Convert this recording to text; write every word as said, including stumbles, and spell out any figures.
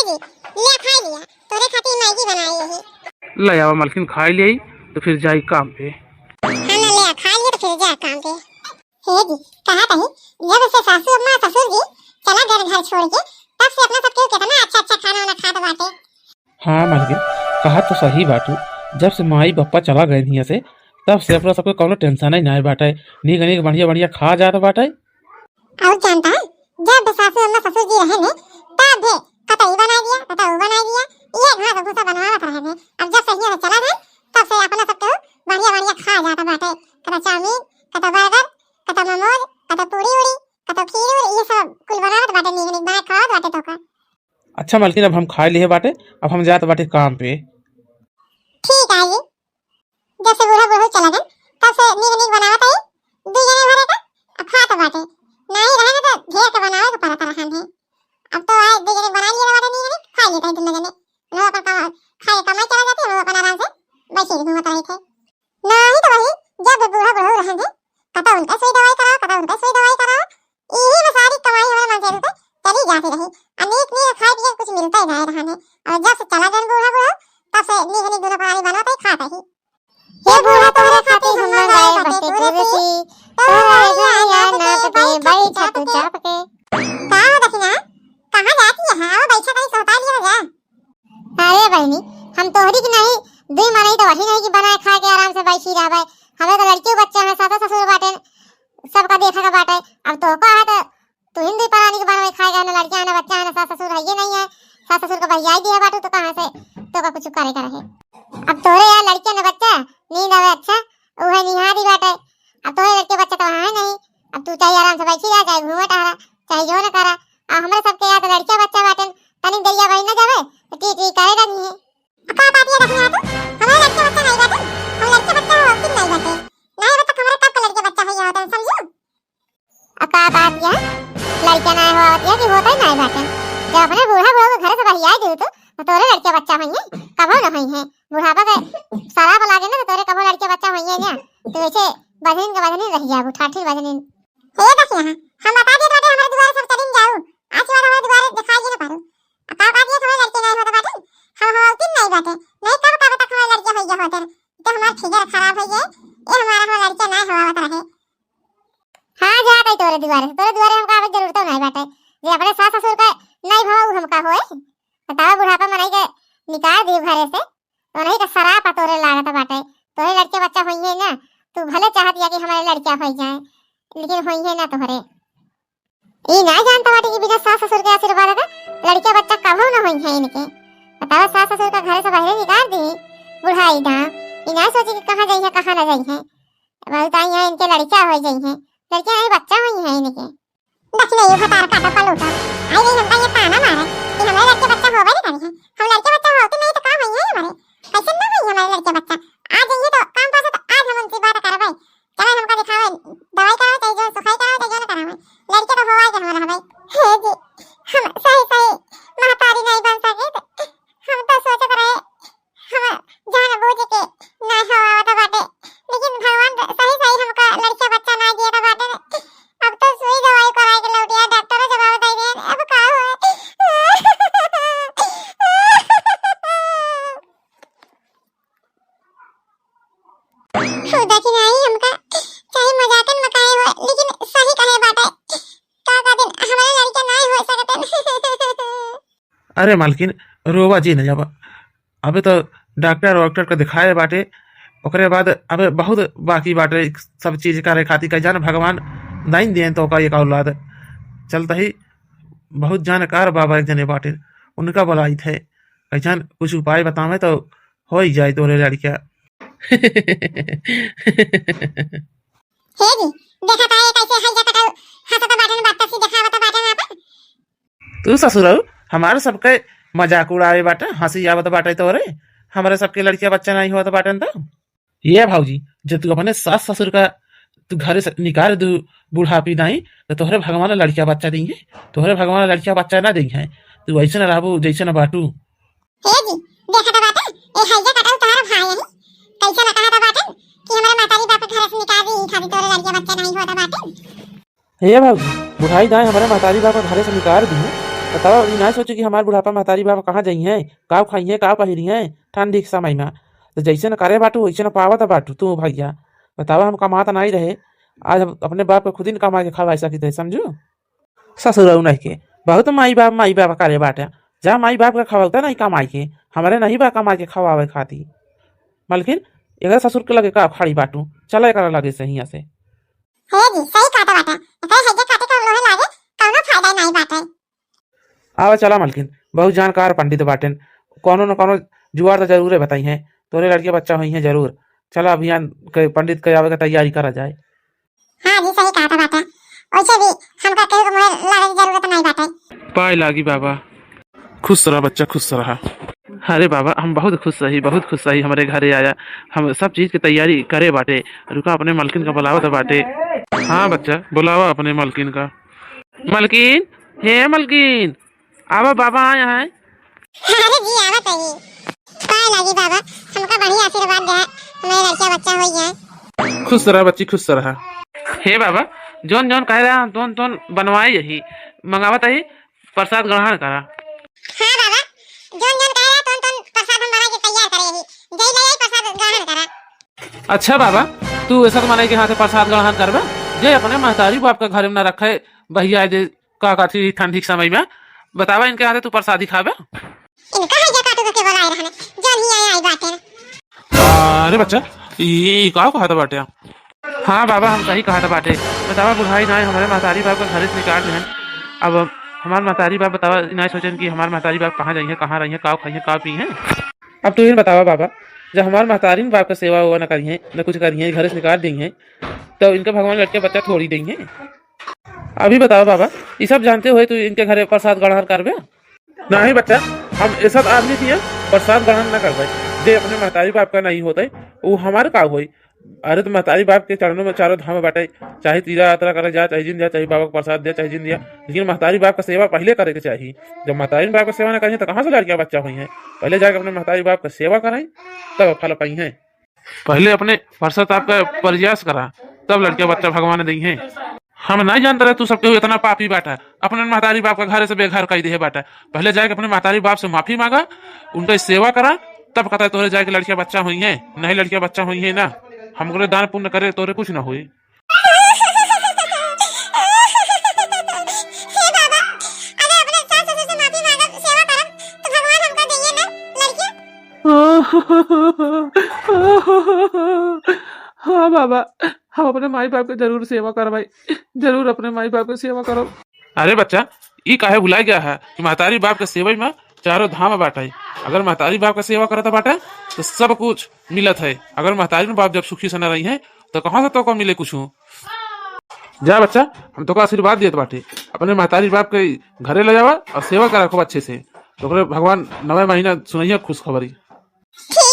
जी, लिया खाइ लिया, तोरे खातिर मैगी बनाई रही। ले आवा मलकिन, खाइ लेई तो फिर जाई काम पे। हाँ ना, लिया खाइ लिया तो फिर जा काम पे। हे जी, कहा तही, जब से सासू अम्मा ससुर जी चला गए घर छोड़ के, तब से अपना सबके केतना अच्छा अच्छा खाना वाना खात बाटे। हाँ मलकिन, कहा तो सही बाटू। जब से माई बप्पा चला गए हियाँ से, तब से अपना सबके कौनो tension ही नाहीं बाटे। नीक नीक बढ़िया बढ़िया खा जात बाटे। और जानता है, जब भी सासू अम्मा ससुर जी रहे ने, तब भी कतई बनाइ दिया, कतऊ बनाइ दिया, ये घास भूसा बनवावत रहे ने। अब जब से हियाँ से चला गए, तब से अपना सबके बढ़िया बढ़िया खा जात बाटे। कतौ चाउमीन, कतौ burger, कतौ मोमोज, कतौ पूड़ी उड़ी, कतौ खीर उर, ये सब कुल बनावत बाटे, नीक नीक बनाए खवावत बाटे तोका। अच्छा मलकिन, अब हम खाइ लिहे बाटे, अब हम जात बाटे काम पे। ठीक है जी, जब से बूढ़ा बूढ़ा चला गन, तब से नीक नीक बनावत है, दू जने भरे का, अब खात बाटे। नाही रहे ना तो ढेर के बनावे के पड़त रहन है। अब तो आए दू जने बना लिए बाटे नीक नीक, खा लेते हैं दोनों जने। लोग अपन कमा-, खाए कमाई चला जाते हैं, लोग अपन आराम से बैठे घूमत रहे थे। नाही तो वही, जब बूढ़ा बूढ़ा रहन है, कतौ उनका सुई दवाई कराओ, कतौ उनका सुई दवाई कराओ, इही में सारी कमाई हमारे मनसेरू के चली जाती रही। आ नीक नीक खाए पिए कुछ मिलता ही नाहीं रहन है। और जब से चला गन बूढ़ा बूढ़ा, तब से नीक नीक दूनो परानी बनत ही खात ही। हे बूढ़ा, तोहरे खातिर हम मंगाए बाटे कुर्सी, तोहरे यहाँ यार नाप के बैठा तू चाप के। का हो दखिना, कहाँ जाती है? आओ बैठा कहीं सोता लिया जा। अरे बहिनी, हम तोहरी की नहीं, दुई मनई तो वही नहीं कि बनाए खा के आराम से बैठी रहबे। हमें तो लड़कियों बच्चा है, सास ससुर बाटे, सबका देखे के बाटे। अब तोहका है तो तू ही दुई परानी के बनवे खाए के, ना लड़कियां है, ना बच्चा है, ना सास ससुर है, ये नहीं है। सास ससुर का बहियाई दिया बाटू तो कहाँ से तोका कुछ करे के रहे। अब तोहरे यहाँ लड़कियां ना बच्चा, नींद आवे अच्छा, उहे निहारी बाटे। अब तोहरे लड़के बच्चा तो वहाँ है नहीं। अब तू चाहे आराम से बैठी रहा, चाहे घूमे टहरा, चाहे जो न करा। अब हमरे सबके यहाँ तो लड़किया बच्चा बाटे, तनिक देरिया बहिन न जावे तो टी टी करे लगी है। का बात ये रखने तू? हमारे लड़के बच्चा नहीं बाटे, हम लड़के बच्चा हो कि नहीं बाटे? नहीं बाटे, हमारे कब के लड़के बच्चा हो गया होता है, समझू? अब का बात ये? लड़के नहीं हो आवत ये कि होता ही नहीं बाटे। जब अपने बूढ़ा बूढ़ा के घर से बहियाई दे तू, तो तोरे लड़के बच्चा होइए, कबो न होइए। बुढ़ापा के शराब लागे ना तो तोरे कबो लड़के बच्चा होइए ना। तू ऐसे बजनिन के बजनिन रह जाबू, ठाठी बजनिन। हे दखिया, हम बता देत बाटे, हमरे दुआरे सब चलिन जाऊ। आज के बाद हमरे दुआरे दिखाई ही ना पारू। अब का बात ये, हमरे लड़के नहीं होत बाटे, हम होती नहीं बाटे। नहीं, कब कब तक हमरे लड़के होइए होते, तो हमार figure खराब होइए, ये हमारा, हमारा लड़के नहीं होवत रहे। हाँ, जात है तोरे दुआरे से, तोरे दुआरे हमका आवे जरूरत नहीं बाटे। जे अपने सास ससुर का नहीं भवा, उ हमका होए। बतावा, बुढ़ापा मनई के निकाल दियो घरे से, तो नहीं तो सराप तोरे लागत बाटे। तोरे लड़के बच्चा होइए ना, तू भले चाहत या कि हमारे लड़किया हो जाए, लेकिन होइए ना तोहरे। ई ना जानता बाटे कि बिना सास ससुर के आशीर्वाद के लड़किया बच्चा कबो ना होइए इनके। बतावा, सास ससुर का घर से बाहर निकाल दी बुढ़ाई दाम। ई ना सोचे कि कहाँ जाइए, कहाँ ना जाइए। बहुत आई है इनके लड़किया हो जाइए, लड़किया नहीं बच्चा होइए इनके। देख ले, ये भतार काटा पलूटा। आई रही हमका ये ताना मारे कि हमारे लड़के बच्चा होबे नहीं करी है। हम लड़के बच्चा होते नहीं तो का होइए हमारे? कैसे ना होइए हमारे लड़के बच्चा? आ जाइए तो काम पास तो आज हम उनसे बात करवाए। चलो हमका दिखावे, दवाई करावे, चाहे जो सुखाई करावे, चाहे जो ना करावे। लड़के तो होवाए के हमारा हवाई। हे जी, हम सही सही महतारी नहीं बन सके तो हम तो सोचत रहे, हम जान बूझ के ना होवावत बाटे, लेकिन भगवान सही सही हमका लड़का बच्चा ना दिया बाटे। अब तो सुई दवाई कराए के लौटिया, डॉक्टरों जवाब दे दिए, अब का होए? खुदा की नाई हमका चाहे मजाकन में काहे होए, लेकिन सही कहे बाटे। का का दिन हमारे लड़का नाई हो सकते। अरे मालकिन, रोवा जी न जावा। अबे तो डॉक्टर वॉक्टर के दिखाए बाटे, ओकरे बाद अबे बहुत बाकी बाटे सब चीज करे खातिर। कह जान भगवान दाइन दिए तो का एक औलाद। चलता ही बहुत जानकार बाबा एक जने बाटे, उनका बुलाई थे। कह जान कुछ उपाय बतावे तो हो ही जाए तोरे लड़किया। हे जी, देखा तारे कैसे हइया कटाऊ हंसत बाटन, बदतसी देखावत बाटन आपन। तू ससुरऊ, हमारे सबके मजाक उड़ावे बाटे, हंसी आवत बाटे तोरे, हमारे सबके लड़किया बच्चा नहीं होत बाटन तो। ये भौजी, जे तू अपने सास ससुर का तू घरे से निकाल दू बुढ़ापी नहीं, तो तोहरे भगवान लड़किया बच्चा देंगे, तोहरे भगवान लड़किया बच्चा ना देंगे। तू ऐसे ना रहबू जैसे ना बाटू। हे जी, देखा तो बाटे, ए हइया कटाऊ तोहरा भाई है, कैसे ना कहा तो बाटे कि हमारे महतारी बाप के घर से निकाल दी, खाली तोरे लड़किया बच्चा नहीं होता बाटे। हे भौजी, बुढ़ाई दाएं हमारे महतारी बाप के घरे से निकाल दी, बतावा, ई नाहीं सोचे कि हमार बुढ़ापा महतारी बाप कहाँ जइहैं, काव खइहैं, काव पहिरिहैं ठंडी के समय मा। तो जइसे न करे बाटू, वइसे न पावत बाटू तू भइया। बतावा, हम कमात नाहीं रहे, आज हम अपने बाप के खुद ही न कमाइ के खवाइ सकित है, समझू? ससुरऊ नहीं के, बहुत माई बाप, माई बाप करे बाटे। जा माई बाप के खवाउता नहीं कमाइ के, हमरे नहीं बा कमाइ के खवावे खातिर। मलकिन, एकरा ससुर के लगे का खड़ी बाटू, चला एकरा लगे से हियाँ से। हे जी, सही कहत बाटे। एकरे हइये काटे के लोहे लागे, कउनो फायदा नाहीं बाटे। आवा चला मलकिन, बहुत जानकार पंडित बाटेन, कउनो न कउनो जुगाड़ तो जरूरे बताइहैं, तोरे लड़के बच्चा होइहैं जरूर। चला अभियान के पंडित के आवे के तैयारी करा जाए। हाँ जी, सही कहत बाटे। वैसे भी हमका केहू के मुँहे लागे के जरूरत नाहीं बाटे। पाए लागी बाबा। खुश रहा बच्चा, खुश रहा। अरे बाबा, हम बहुत खुश रही, बहुत खुश रही, हमरे घरे आया। हम सब चीज के तैयारी करे बाटे। रुका, अपने मलकिन का बुलावत बाटे। हाँ बच्चा, बुलावा अपने मलकिन का। मलकिन, हे मलकिन, आवा, बाबा आया है। अरे जी, आवत है जी। पाए लागी बाबा, हमका बढ़िया आशीर्वाद दे, हमरे लड़का बच्चा होई है। खुश रहा बच्ची, खुश रहा। हे बाबा, जौन जौन कहे रहा, तौन तौन बनवाए यही, मंगावत ही, प्रसाद ग्रहण करा। हाँ बाबा, जौन जौन कहे रहा, तौन तौन प्रसाद हम बना के तैयार करे यही, जय ले आई प्रसाद ग्रहण करा। अच्छा बाबा, तू ऐसा तो मनई के हाथे प्रसाद ग्रहण करबे, जे अपने महतारी बाप के घर में न रखे, बहिया जे का कहती ठंडी के समय में, बतावा इनके हाथे तू प्रसादी खाबे? इनका है जे काटू के बोलाए रहने, जौन ही आए आई बाटे। अरे बच्चा, ई, ई का कहत बाटे? हाँ बाबा, हम सही कहत बाटे। बतावा बुढ़ाई नाई हमरे महतारी बाप के घरे से निकाल देहन। अब हमार महतारी बाप बतावा नाई सोचेन कि हमार महतारी बाप कहाँ जाइहैं, कहाँ रहिहैं, का खाइहैं, का पीहैं। अब तू ही बतावा बाबा, जब हमार महतारी बाप के सेवा वेवा न करिहैं, न कुछ करिहैं, घरे से निकाल दिहैं, तो इनके भगवान लड़के बच्चा थोड़ी दिहैं। अभी बतावा बाबा, ई सब जानते हुए तू इनके घरे प्रसाद ग्रहण करबे? नहीं बच्चा, हम ऐसा आदमी थी प्रसाद ग्रहण न करबे। जे अपने महतारी बाप का नहीं होते, वो हमारे का होई? अरे तो महतारी बाप के चरणों में चारों धाम बाटे, चाहे तीरा यात्रा करे जा, चाहे जिन जा, चाहे बाबा का प्रसाद दे, चाहे जिन दिया, लेकिन महतारी बाप का सेवा पहले करे के चाही। जब महतारी बाप का सेवा न करिहैं तो कहाँ से लड़किया बच्चा होइहैं? पहले जाके अपने महतारी बाप का सेवा करें, तब फल पाइहैं। पहले अपने पश्चाताप का प्रयास करा, तब लड़किया बच्चा भगवान देइहैं। हम नहीं जानते रहे तू सबके इतना पापी बाटा, अपने महतारी बाप का घर से बेघर कर दिहे बाटा। पहले जाके अपने महतारी बाप से माफी मांगा, उनका सेवा करा, तब कहता है तोरे जाके लड़किया बच्चा होइहैं, नहीं लड़किया बच्चा होइहैं ना। हमको दान पुण्य करे तोरे कुछ ना होई। हे बाबा, अगर अपने सास ससुर से माफी मांगब, सेवा करब, तो भगवान हमका देइहैं ना लड़किया। हाँ बाबा, हम अपने माई बाप के जरूर सेवा करब भाई, जरूर अपने माई बाप के सेवा करब। अरे बच्चा, ई काहे भुलाए गया है कि महतारी बाप के सेवा में चारों धाम बाटे। अगर महतारी बाप के सेवा करत बाटे तो सब कुछ मिलत है। अगर महतारी बाप जब सुखी से न रहिहैं तो कहाँ से तोका मिले कुछ? जा बच्चा, हम तोका आशीर्वाद देत बाटे, अपने महतारी बाप के घरे ले जावा और सेवा करा खूब अच्छे से, तो ओकरे भगवान नवे महीना सुनइहैं खुशखबरी। ठीक